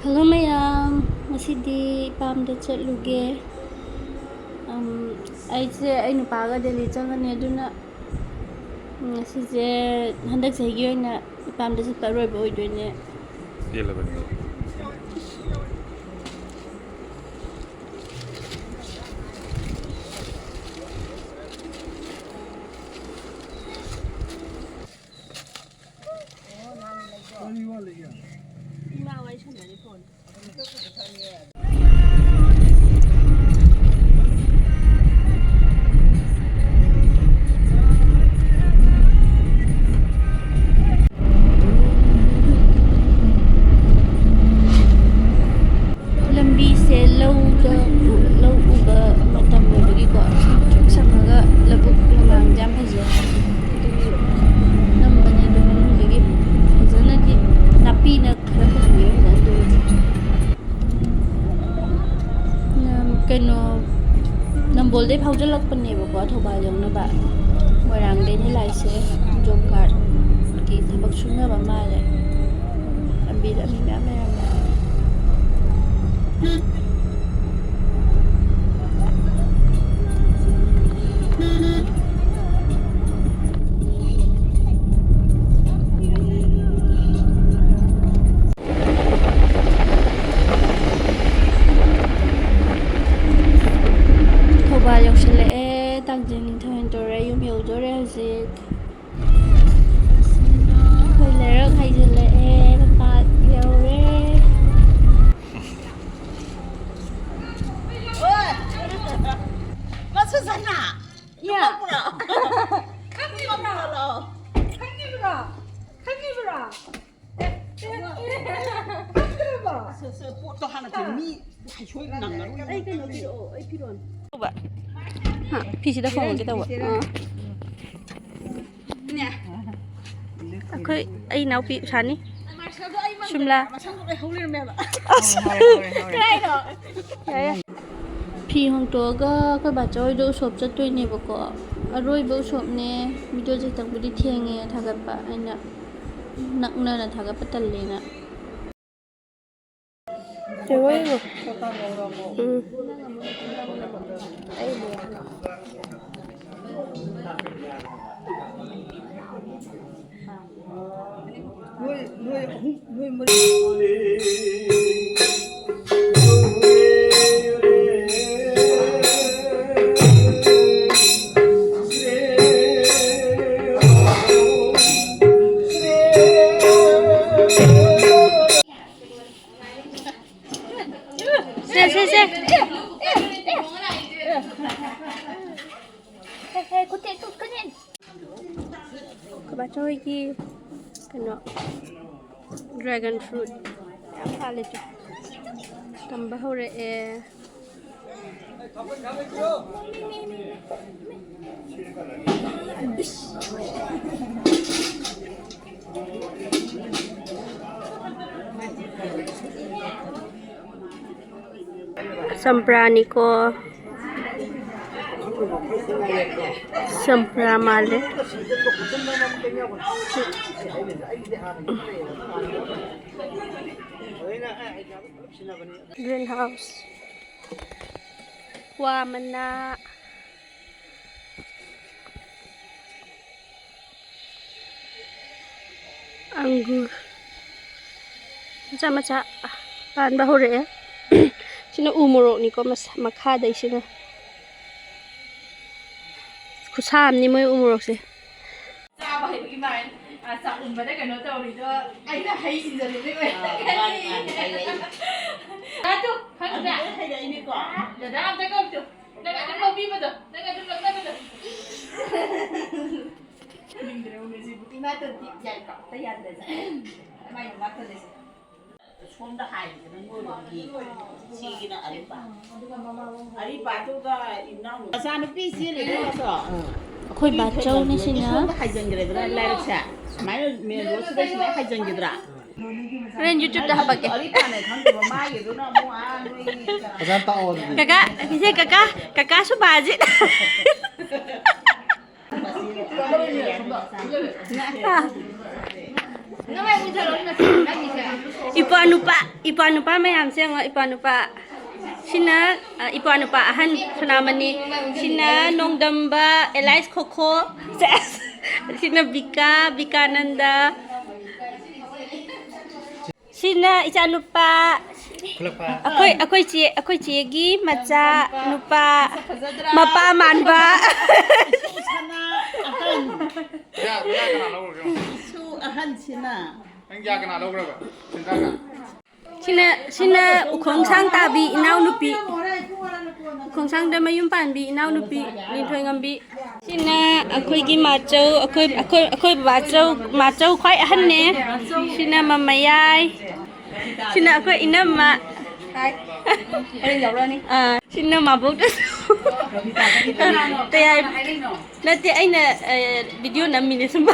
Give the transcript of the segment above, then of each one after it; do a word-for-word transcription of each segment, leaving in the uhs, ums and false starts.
Hello ꯃꯌꯥꯝ, ꯉꯁꯤꯗꯤ ꯏꯄꯥꯝꯗ ꯆꯠꯂꯨꯒꯦ꯫ ꯑꯝ, ꯑꯩꯁꯦ ꯑꯩ ꯅꯨꯄꯥꯒ ꯗꯦꯜꯂꯤ ꯆꯪꯒꯅꯤ, ꯑꯗꯨꯅ ꯉꯁꯤꯁꯦ ꯍꯟꯗꯛ ꯆꯍꯤꯒꯤ ꯑꯣꯏꯅ ꯏꯄꯥꯝꯗ ꯆꯠꯄ ꯑꯔꯣꯏꯕ ꯑꯣꯏꯗꯣꯏꯅꯦ꯫ ꯄꯦꯜꯂꯕꯅꯤ꯫ ꯂꯝꯕꯤꯁꯦ ꯂꯧꯗ, ꯂꯧ ꯎꯕ ꯃꯇꯝ ꯑꯣꯏꯕꯒꯤꯀꯣ, ꯁꯪꯇ꯭ꯔꯤꯛ ꯁꯪꯉꯒ ꯂꯧꯕꯨꯛ ꯂꯝꯍꯥꯡꯁꯦ ꯌꯥꯝ ꯐꯖꯩ꯫ ꯑꯗꯨꯒꯤ ꯅꯝꯕꯅꯦ ꯑꯗꯨ ꯃꯅꯨꯡꯗꯒꯤ꯫ ꯐꯖꯅꯗꯤ ꯅꯥꯄꯤꯅ ꯈꯔ ꯐꯖꯅ ꯎꯕ ꯑꯗꯨ꯫ ꯅꯝ-, ꯀꯩꯅꯣ, ꯅꯝꯕꯣꯜꯗꯩ ꯐꯥꯎꯖꯜꯂꯛꯄꯅꯦꯕꯀꯣ ꯊꯧꯕꯥꯜ ꯌꯧꯅꯕ꯫ ꯃꯣꯏꯔꯥꯡꯗꯩꯅꯦ ꯂꯥꯛꯏꯁꯦ꯫ ꯖꯣꯕ ꯀꯥꯔꯗꯀꯤ ꯊꯕꯛ ꯁꯨꯅꯕ ꯃꯥꯜꯂꯦ꯫ ꯂꯝꯕꯤꯗ ꯃꯤ ꯃꯌꯥꯝ ꯂꯩꯔꯝꯃꯦ꯫ ꯊꯧꯕꯥꯜ ꯌꯧꯁꯤꯜꯂꯛꯑꯦ꯫ ꯇꯥꯡꯖꯤꯡ ꯅꯤꯡꯊꯧ ꯍꯦꯟꯗꯣꯔꯦ꯫ ꯌꯨꯝ ꯌꯧꯗꯣꯔꯦ ꯍꯧꯖꯤꯛ꯫ ꯑꯩꯈꯣꯏ ꯂꯩꯔꯛ ꯍꯥꯏꯖꯤꯜꯂꯛꯑꯦ꯫ ꯂꯝꯄꯥꯛ ꯌꯧꯔꯦ꯫ ꯃꯁꯨ ꯁꯅꯥ꯫ ꯌꯥ꯫ ꯈꯪꯕ꯭ꯔꯣ? ꯈꯪꯕ꯭ꯔꯣ? ꯈꯪꯕ꯭ꯔꯣ? ꯈꯪꯕ꯭ꯔꯣ? ꯄꯣꯠꯇꯣ ꯍꯥꯟꯅ ꯆꯦ, ꯃꯤ ꯍꯩꯁꯣꯏ ꯅꯪꯉꯔꯣꯏ꯫ ꯑꯩ ꯀꯩꯅꯣ ꯄꯤꯔꯛꯑꯣ, ꯑꯩ ꯐꯤꯔꯣꯟ꯫ ꯍꯥ, ꯐꯤꯁꯤꯗ ꯍꯣꯡꯉꯛꯀꯦ ꯇꯧꯕ꯫ ꯑꯥ꯫ ꯑꯩꯈꯣꯏ, ꯑꯩ ꯏꯅꯥꯎꯄꯤ ꯎꯁꯥꯅꯤ꯫ ꯁꯨꯝꯂꯥ꯫ ꯃꯁꯝꯗꯣ ꯂꯣꯏ ꯍꯧ ꯂꯩꯔꯝꯃꯦꯕ꯫ ꯑꯁ꯫ ꯀꯗꯥꯏꯗꯣ? ꯌꯥꯔꯦ, ꯌꯥꯔꯦ꯫ ꯐꯤ ꯍꯣꯡꯇꯣꯛꯑꯒ ꯑꯩꯈꯣꯏ ꯕꯥꯆꯧ ꯍꯣꯏꯗ ꯎꯁꯣꯞ ꯆꯠꯇꯣꯏꯅꯦꯕꯀꯣ꯫ ꯑꯔꯣꯏꯕ ꯎꯁꯣꯞꯅꯦ꯫ ꯚꯤꯗꯤꯑꯣꯁꯦ ꯈꯤꯇꯪꯕꯨꯗꯤ ꯊꯦꯡꯉꯦ ꯊꯥꯒꯠꯄ꯫ ꯑꯩꯅ ꯅꯛꯅꯅ ꯊꯥꯒꯠꯄ ꯇꯜꯂꯦꯅ꯫ ꯌꯦꯡꯉꯣ, ꯌꯦꯡꯉꯣ꯫ ꯎꯝ꯫ ꯑꯩ ꯂꯣꯏꯔꯦ꯫ ꯅꯣꯏ, ꯅꯣꯏ ꯑꯍꯨꯝ, ꯅꯣꯏ ꯃꯔꯤ꯫ ꯁꯦ, ꯁꯦ, ꯁꯦ꯫ ꯍꯦ, ꯍꯦ, ꯈꯨꯠ ꯇꯦꯛ ꯇꯨ ꯀꯅꯦ꯫ ꯑꯩꯈꯣꯏ ꯕꯥꯆꯧ ꯍꯣꯏꯒꯤ ꯀꯩꯅꯣ, dragon fruit ꯌꯥꯝ ꯄꯥꯜꯂꯦ ꯇꯨ꯫ ꯇꯝꯕ ꯍꯧꯔꯛꯑꯦ꯫ ꯆꯝꯄ꯭ꯔꯥꯅꯤꯀꯣ꯫ ꯆꯝꯄ꯭ꯔꯥ ꯃꯥꯜꯂꯦ꯫ Green house꯫ ꯋꯥ ꯃꯅꯥ꯫ ꯑꯪꯒꯨꯔ ꯃꯆꯥ ꯃꯆꯥ ꯄꯥꯟꯕ ꯍꯧꯔꯛꯑꯦ꯫ ꯁꯤꯅ ꯎ ꯃꯣꯔꯣꯛꯅꯤꯀꯣ, ꯃꯁ-, ꯃꯈꯥꯗꯩꯁꯤꯅ꯫ ꯈꯨꯁꯥ ꯑꯃꯅꯤ ꯃꯣꯏ ꯎ ꯃꯣꯔꯣꯛꯁꯦ꯫ ꯆꯥꯕ ꯍꯩꯕꯒꯤ ꯃꯥꯏꯟ, ꯑ, ꯆꯥꯛ ꯎꯝꯕꯗ ꯀꯩꯅꯣ ꯇꯧꯔꯤꯗꯣ ꯑꯩꯅ ꯍꯩ ꯏꯟꯖꯜꯂꯤꯕꯩ ꯑꯣꯏꯔꯝꯒꯅꯤ꯫ ꯑꯥ, ꯃꯥꯅꯤ, ꯃꯥꯅꯤ, ꯍꯩꯔꯛꯏ꯫ ꯇꯥꯗꯨ, ꯈꯪꯕ꯭ꯔꯥ? ꯑꯗꯨꯗꯩ ꯍꯩꯔꯛꯏꯅꯤꯀꯣ꯫ ꯗꯗꯥ ꯑꯝꯇ ꯀꯧ ꯇꯨ꯫ ꯅꯪ ꯑꯗꯨꯝ ꯂꯧꯕꯤꯕꯗꯣ, ꯅꯪ ꯑꯗꯨꯝ ꯂꯧꯅꯕꯗꯣ꯫ ꯏꯃꯥꯇꯣꯟꯗꯤ ꯌꯥꯏꯀꯣ? ꯑꯝꯇ ꯌꯥꯟꯗ꯭ꯔꯁꯦ꯫ ꯃꯥꯏ ꯃꯃꯥꯇꯣꯟꯗꯁꯦ꯫ ꯁꯣꯝꯗ ꯍꯥꯏꯔꯤꯁꯤꯅ ꯅꯣꯏꯔꯣꯝꯒꯤ, ꯁꯤꯒꯤꯅ ꯑꯔꯤꯄꯥ꯫ ꯑꯔꯤꯄꯥꯗꯨꯒ ꯏꯅꯥꯎ ꯃꯆꯥꯅꯨꯄꯤ ꯆꯦꯜꯂꯤꯗꯣ꯫ ꯑꯩꯈꯣꯏ ꯕꯥꯆꯧꯅꯤ ꯁꯤꯅ꯫ ꯁꯣꯝꯗ ꯍꯥꯏꯖꯟꯈ꯭ꯔꯦꯗꯅ ꯂꯥꯏꯔꯤꯛꯁꯦ꯫ ꯁꯨꯃꯥꯏꯅ main road ꯁꯤꯗ ꯁꯨꯃꯥꯏꯅ ꯍꯥꯏꯖꯟꯈꯤꯗ꯭ꯔꯥ? ꯍꯣꯔꯦꯟ YouTube ꯇ ꯍꯥꯄꯛꯀꯦ꯫ ꯑꯔꯤꯄꯥꯅꯦ ꯈꯪꯗꯕ ꯃꯥꯒꯤꯗꯨꯅ ꯑꯃꯨꯛ ꯑꯥ ꯅꯣꯏꯒꯤ ꯐꯖꯅ ꯇꯥꯛꯑꯣ ꯑꯗꯨꯗꯤ꯫ ꯀꯀꯥ, ꯏꯆꯦ, ꯀꯀꯥ, ꯀꯀꯥ ꯁꯨꯕꯥꯖꯤꯠ꯫ ꯏꯄꯥ ꯅꯨꯄꯥ, ꯏꯄ꯭ꯋꯥ ꯅꯨꯄꯥ ꯃꯌꯥꯝꯁꯦ ꯌꯦꯡꯉꯣ, ꯏꯄ꯭ꯋꯥ ꯅꯨꯄꯥ꯫ ꯁꯤꯅ, ꯑ, ꯏꯄ꯭ꯋꯥ ꯅꯨꯄꯥ ꯑꯍꯟ ꯁꯅꯥꯃꯅꯤ꯫ ꯁꯤꯅ ꯅꯣꯡꯗꯝꯕ ꯑꯦꯂꯥꯏꯁ ꯈꯣꯈꯣ꯫ ꯁꯦꯁ꯫ ꯁꯤꯅ ꯕꯤꯀꯥ, ꯕꯤꯀꯥꯅꯟꯗ꯫ ꯁꯤꯅ ꯏꯆꯥꯅꯨꯄꯥ꯫ ꯈꯨꯂꯛꯄ꯫ ꯑꯩꯈꯣꯏ, ꯑꯩꯈꯣꯏ ꯆꯦ, ꯑꯩꯈꯣꯏ ꯆꯦꯒꯤ ꯃꯆꯥ ꯅꯨꯄꯥ꯫ ꯃꯄꯥ ꯃꯥꯟꯕ꯫ ꯁꯅꯥ ꯑꯍꯟ꯫ ꯌꯥ, ꯌꯥ ꯀꯅꯥ ꯂꯧꯔꯒꯦ? ꯁꯨ ꯑꯍꯟꯁꯤꯅ꯫ ꯅꯪ ꯌꯥ ꯀꯅꯥ ꯂꯧꯈ꯭ꯔꯕ? ꯁꯦꯟꯗ꯭ꯔꯥꯒ? ꯁꯤꯅ, ꯁꯤꯅ ꯎꯈꯣꯡꯁꯥꯡ ꯇꯥꯕꯤ ꯏꯅꯥꯎꯅꯨꯄꯤ꯫ ꯎꯈꯣꯡꯁꯥꯡꯗ ꯃꯌꯨꯝ ꯄꯥꯟꯕꯤ ꯏꯅꯥꯎꯅꯨꯄꯤ ꯂꯤꯟꯊꯣꯏꯉꯝꯕꯤ꯫ ꯁꯤꯅ ꯑꯩꯈꯣꯏꯒꯤ ꯃꯥꯆꯧ, ꯑꯩꯈꯣꯏ, ꯑꯩꯈꯣꯏ, ꯑꯩꯈꯣꯏ ꯕꯕꯥꯆꯧ, ꯃꯥꯆꯧ ꯈ꯭ꯋꯥꯏ ꯑꯍꯟꯅꯦ꯫ ꯁꯤꯅ ꯃꯃꯌꯥꯏ꯫ ꯁꯤꯅ ꯑꯩꯈꯣꯏ ꯏꯅꯝꯃ꯫ ꯑꯥ, ꯁꯤꯅ ꯃꯥꯕꯣꯛꯇꯁꯨ꯫ ꯀꯌꯥ ꯅꯠꯇꯦ, ꯑꯩꯅ, ꯑ, ꯚꯤꯗꯤꯑꯣ ꯅꯝꯃꯤꯅꯦ ꯁꯨꯝ꯫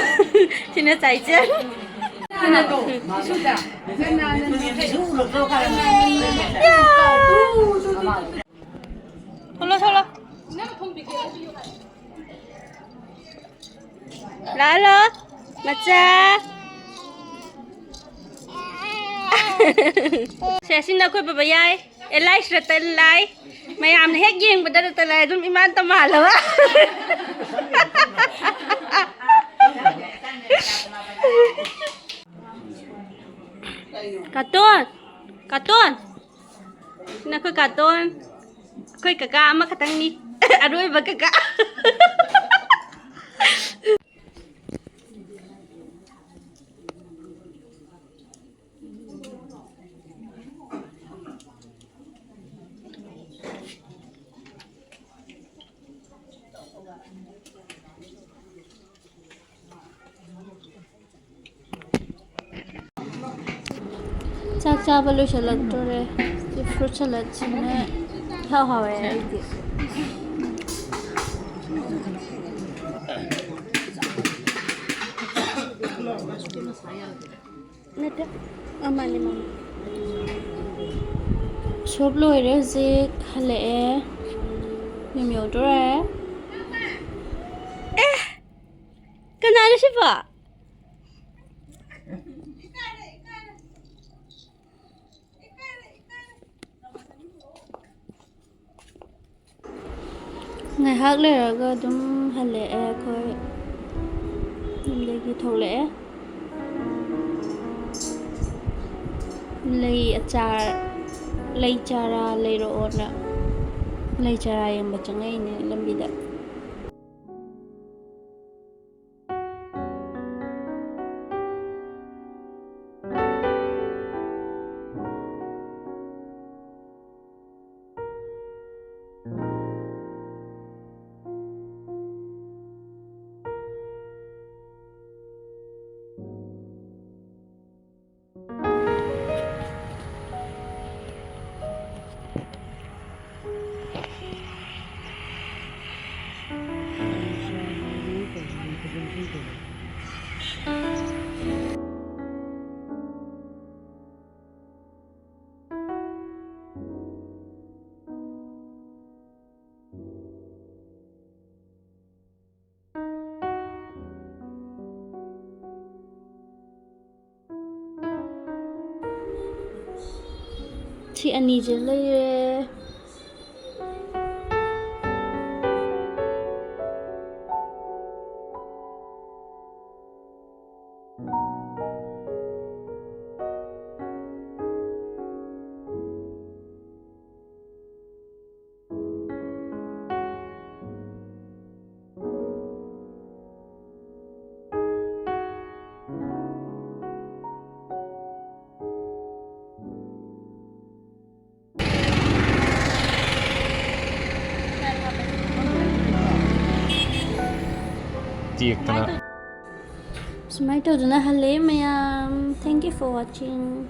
ꯁꯤꯅ ꯆꯥꯏꯆꯟ꯫ ꯊꯣꯛꯂꯣ, ꯊꯣꯛꯂꯣ꯫ ꯂꯥꯛꯑꯣ, ꯂꯥꯛꯑꯣ, ꯃꯆꯥ꯫ ꯁꯦ, ꯁꯤꯅ ꯑꯩꯈꯣꯏ ꯕꯕꯥ ꯌꯥꯏ꯫ ꯑꯦꯂꯥꯏꯁ ꯔꯇꯟ ꯂꯥꯏ꯫ ꯃꯌꯥꯝꯅ ꯍꯦꯛ ꯌꯦꯡꯕꯗ ꯔꯇꯟ ꯂꯥꯏ ꯑꯗꯨꯝ ꯏꯃꯥꯟꯇ ꯃꯥꯜꯂꯕ꯫ ꯀꯥꯇꯣꯟ! ꯀꯥꯇꯣꯟ! ꯁꯤꯅ ꯑꯩꯈꯣꯏ ꯀꯥꯇꯣꯟ꯫ ꯑꯩꯈꯣꯏ ꯀꯀꯥ ꯑꯃꯈꯛꯇꯪꯅꯤ꯫ ꯑꯔꯣꯏꯕ ꯀꯀꯥ꯫ ꯆꯥꯛ ꯆꯥꯕ ꯂꯣꯏꯁꯤꯜꯂꯛꯇꯣꯔꯦ꯫ ꯁꯤ ꯐ꯭ꯔꯨꯠ ꯁꯂꯥꯗꯁꯤꯅ ꯏꯍꯥꯎ ꯍꯥꯎꯋꯦ ꯑꯩꯗꯤ꯫ ꯅꯠꯇꯦ꯫ ꯑ, ꯃꯥꯅꯦ, ꯃꯥꯅꯦ꯫ ꯁꯣꯞ ꯂꯣꯏꯔꯦ ꯍꯧꯖꯤꯛ, ꯍꯜꯂꯛꯑꯦ꯫ ꯌꯨꯝ ꯌꯧꯗꯣꯔꯦ꯫ ꯑꯦ! ꯀꯅꯥꯅꯣ ꯁꯤꯕꯣ? ꯉꯥꯏꯍꯥꯛ ꯂꯩꯔꯒ ꯑꯗꯨꯝ ꯍꯜꯂꯛꯑꯦ ꯑꯩꯈꯣꯏ꯫ ꯌꯨꯝꯗꯒꯤ ꯊꯣꯛꯂꯛꯑꯦ꯫ ꯂꯩ ꯑꯆꯥꯔ, ꯂꯩ ꯆꯥꯔꯥ ꯂꯩꯔꯛꯑꯣꯅ ꯂꯩ ꯆꯥꯔꯥ ꯌꯦꯡꯕ ꯆꯪꯉꯛꯏꯅꯦ ꯂꯝꯕꯤꯗ꯫ ꯁꯤ ꯑꯅꯤꯁꯦ ꯂꯩꯔꯦ꯫ ꯇꯦꯛꯇꯅ꯫ ꯁꯨꯃꯥꯏꯅ ꯇꯧꯗꯅ ꯍꯜꯂꯛꯑꯦ ꯃꯌꯥꯝ꯫ Thank you for watching.